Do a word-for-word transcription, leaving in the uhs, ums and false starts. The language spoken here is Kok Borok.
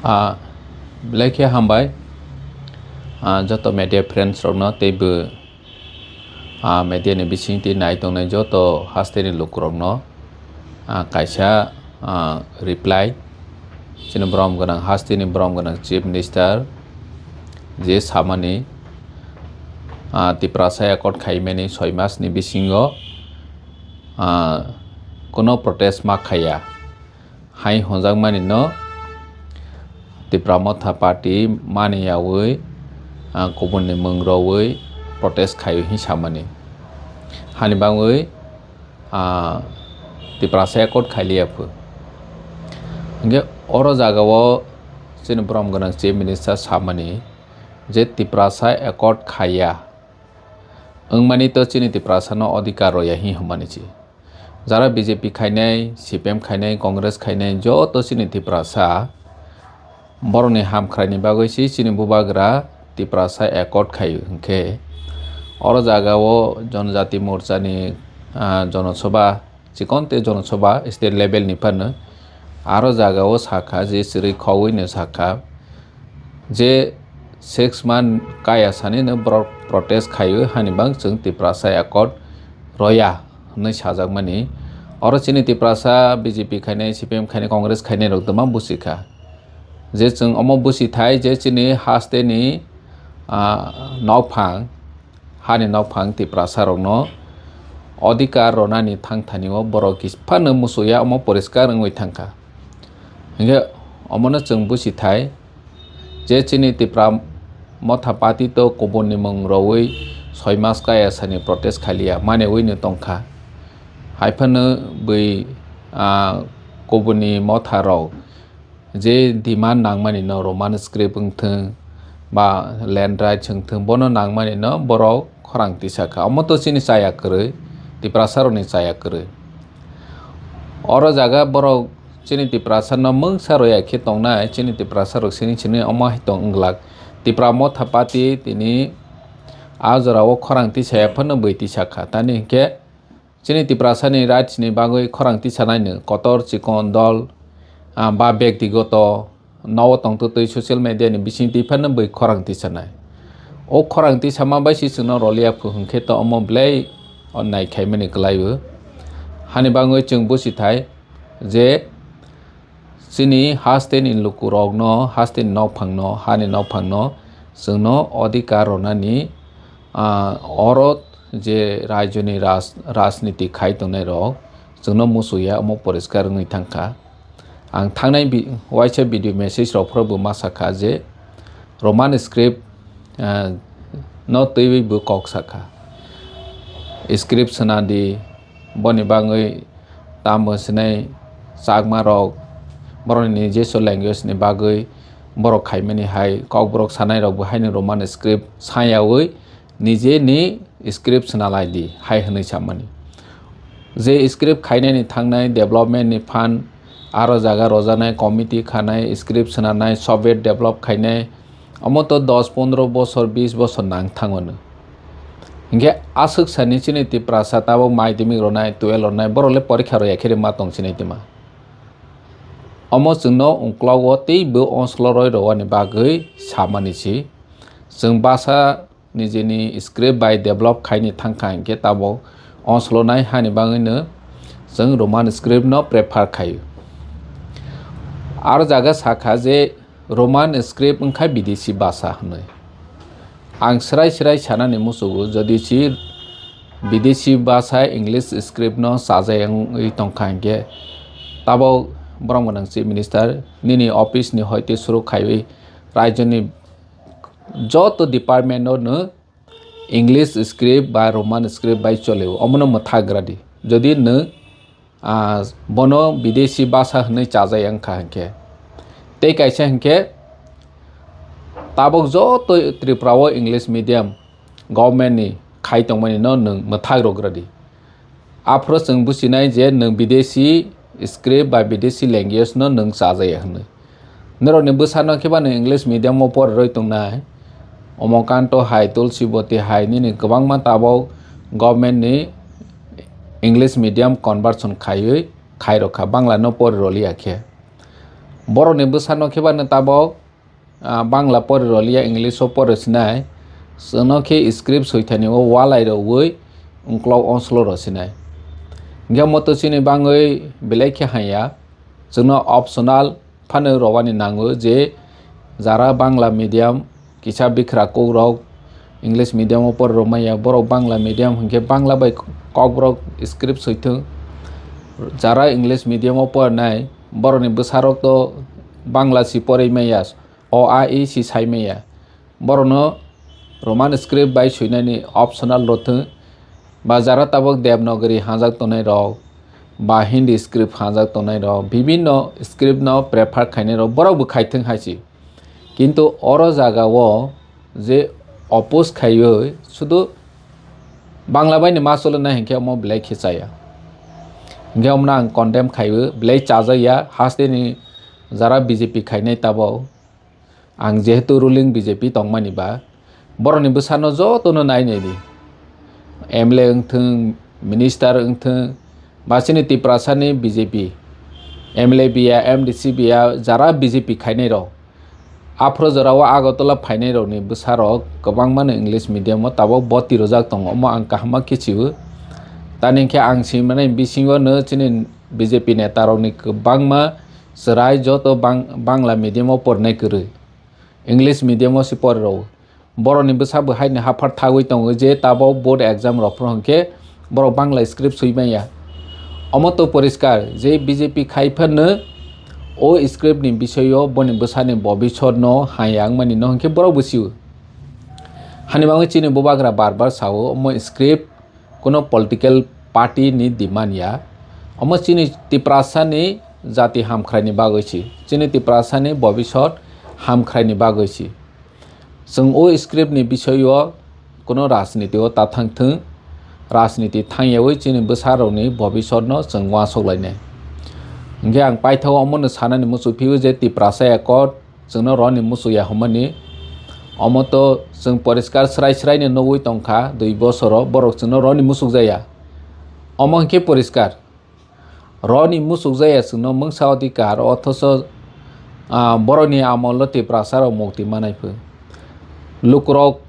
Ah, belai khe hambai, ah, joto media friends rokno teibo, ah, media ni bisingtwi nai tongnai joto hasteni lukurokno, ah, kaisa, ah, reply chini borom gwnang, hasteni borom gwnang Chief Minister je samani, ah, Tiprasa accord khaimani soi mas ni bisingo, ah, kono protest ma khaiya. Hai hwnjakmani no Tipra Motha Party mani yaui, ah, kubunni mwng roui protest khai hwnwi samani. Hani bagwi, ah, Tiprasa accord khailiya phu. Hingke oro jagao chini borom gwnang Chief Minister samani je Tiprasa accord khaiya wngmani to chini Tiprasa no odhikar roya hi hwnmani chi. Jara B J P khainai, C P M khainai, Congress khainai, joto chini Tiprasa borokni hamkhraini bagwi se chini bubagra Tiprasa accord khai hwnkhe, oro jagao Jonojati Morchani, ah, Jonosabha, chikon tei Jonosabha state level ni phano aro jagao sakha je chwrwi khogwino sakha, je six month kaya sanino borok protest khaio, hani bang chwng Tiprasa accord roya hwnwi sajakmani. Oro chini Tiprasa B J P khainai, C P M khainai, Congress khainai rok dwma busikha je chwng omo busithai je chini hasteni, ah, nokphang, hani nokphang Tiprasa rokno odhikar ronani thangthani o borok phano musuya omo poriskar wngwi thangkha. Hingke omono chwng busithai je chini Tipra Motha Party to kubunni mwng roui soi mas kaya sani protest khailia mane uino tongkha. Haiphano bui, ah, kubunni motha rok je demand nangmani no Roman script wngthwng ba land rights wngthwng bono nangmani no borok khorang tisa kha. Omo to chini chaya kwrwi, Tiprasa rokni chaya kwrwi. Oro jaga borok chini Tiprasa no mungsa roya khe tongnai, chini Tiprasa rok sini sini omo hai tong wng glak. Tipra Motha Party tini a jora o khorang tisaya phano bui tisa kha. Tani hinkhe chini Tiprasa ni rights ni bagwi khorang tisanai no kotor chikon dol, ah, ba bektigoto nogo tongtwtwi social media ni bisingtwi phano bui khorang tisanai. O khorang tisama bai se chwngno rolia phu hwnkhe to omo belai onnai khaimani kwlaibo. Hani bagwi chwng busithai je chini hasteni lukurokno, hasteni nokphangno, hani nokphangno chwngno odhikar ronani, ah, oro je rajyoni raj-, rajniti khai tongnai rok chwngno musuya omo poriskar wngwi thangkha. Ang thangnai bi-, waisa video message rok phoro bo ma sakha je Roman script, ah, no twiwi bo kok sakha. Script swnadi, boni bagwi tamo sinai Chakma rok, borokni jesu language ni bagwi borok khaimani hai Kokborok sanai rok bo haino Roman script sayawi nijeni script swnalai di hai hwnwi samani. Je script khainani thangnai development ni phan aro jaga rojanai committee khanai script swnanai software develop khainai omo to dos pondro bosor bis bosor nang thango no. Hinkhe aswk sani chini Tiprasa tabuk madhyamik ronai twelve ronai borok le porikha roya khe ma tong sinai tima. Omo chwngno ungklogo teibo onslo roi rwani bagwi samani si. Chwng basa nijini script bai develop khaini thangkha hinkhe tabuk onslonai hani bagwino chwng Roman script no prefer khaio. Aro jaga sakha je Roman script wngkha bidesi basa hwnwi. Ang srai srai sanani muchugo, jodi si bidesi basa English script no chajai wngwi tongkha hinkhe tabuk borom gwnang chief minister nini office ni hoite suru khaiwi raijoni joto department no no English script ba Roman script bai cholio, omono mwthak gra di. Jodi nwng, ah, bono bidesi basa hwnwi chajai wngkha hinkhe, tei kaisa hinkhe tabuk joto Tripura o English medium government ni khai tongmani no nwng mwthak rok gra di. Aphuru chwng buchinai je nwng bidesi script ba bidesi language no nwng chajaya hwnwi. Norokni bwsano khe bano English medium o pori rwi tongnai. Omokanto hai, Tulsi Boti hai nini kwbangma tabuk government ni English medium conversion khaiwi khairokha, Bangla no pori roliya khe. Borokni bwsano khe bano tabok, ah, Bangla pori roliya, English o pori sinai. Chwngno khe script soithani o walai rogwi uklok onslo ro sinai. Hingke omo to chini bangwi belai khe hanya. Chwngno optional phano rwani nango je jara Bangla medium kisa bikra kokrok English medium o pori rwmaya, borok Bangla medium hinkhe Bangla bai kokborok script soithwng. Jara English medium o porinai borokni bwsarok to Bangla si porimaya, o a e si saimaya. Borokno Roman script bai swinani optional rwthwng. Ba jara tabok Devanagari hanjak tongnai rok, ba Hindi script hanjak tongnai rok, bibinno script no prefer khainai rok, borok bo khaithwng hai se. Kintu oro jaga o je oppose khaiwi sudu Bangla bai ni ma cholo nai hinkhe omo belai khe chaya. Hinkhe omo no ang condemn khaiwi belai chajakya, haste ni jara B J P khainai tabok. Ang jehetu ruling B J P tongmani ba, borokni bwsano jotono nai nai di. M L A wngthwng, minister wngthwng, ba chini Tiprasani B J P, M L A biya, M D C biya, jara B J P khainai rok. Aphuru jorao Agartala phainai rokni bwsarok kwbangmano English medium o tabok boti rwjak tongo, omo ang kaham ma kichiwo. Tani khe ang swimani bisingo no chini B J P neta rokni kwbangma chwrai joto bang-, Bangla medium o porinai kwrwi, English medium o se pori rwo. Borokni bwsa bo haini haphar thagwi tongo je tabok board exam rok phuru hinkhe borok Bangla script swi manya. Omo to poriskar je B J P khai phano o script ni bisoyo boni bwsani bobisot no haya wngmani no hinkhe borok bo sio. Hani bagwi chini bubagra bar bar sao omo script kuno political party ni demand ya. Omo chini Tiprasa ni jati hamkhrai ni bagwi si, chini Tiprasa ni bobisot hamkhrai ni bagwi si. Chwng o script ni bisoyo kuno rajniti o ta thang thwng, rajniti thang yawi chini bwsa rok ni bobisot no chwng uansuk lainai. Hinkhe ang paithago omo no sanani muchung phio je Tiprasa Accord chwngno roni muchung ya hwnmani. Omo to chwng poriskar srai srai ni nugwi tongkha, dui bosoro borok chwngno roni muchung jaya. Omo hinkhe poriskar. Roni muchuk jaya chwngno mungsa odhikar, othocho, ah, borokni amolo Tiprasa rok mukti manai phu. Lukurok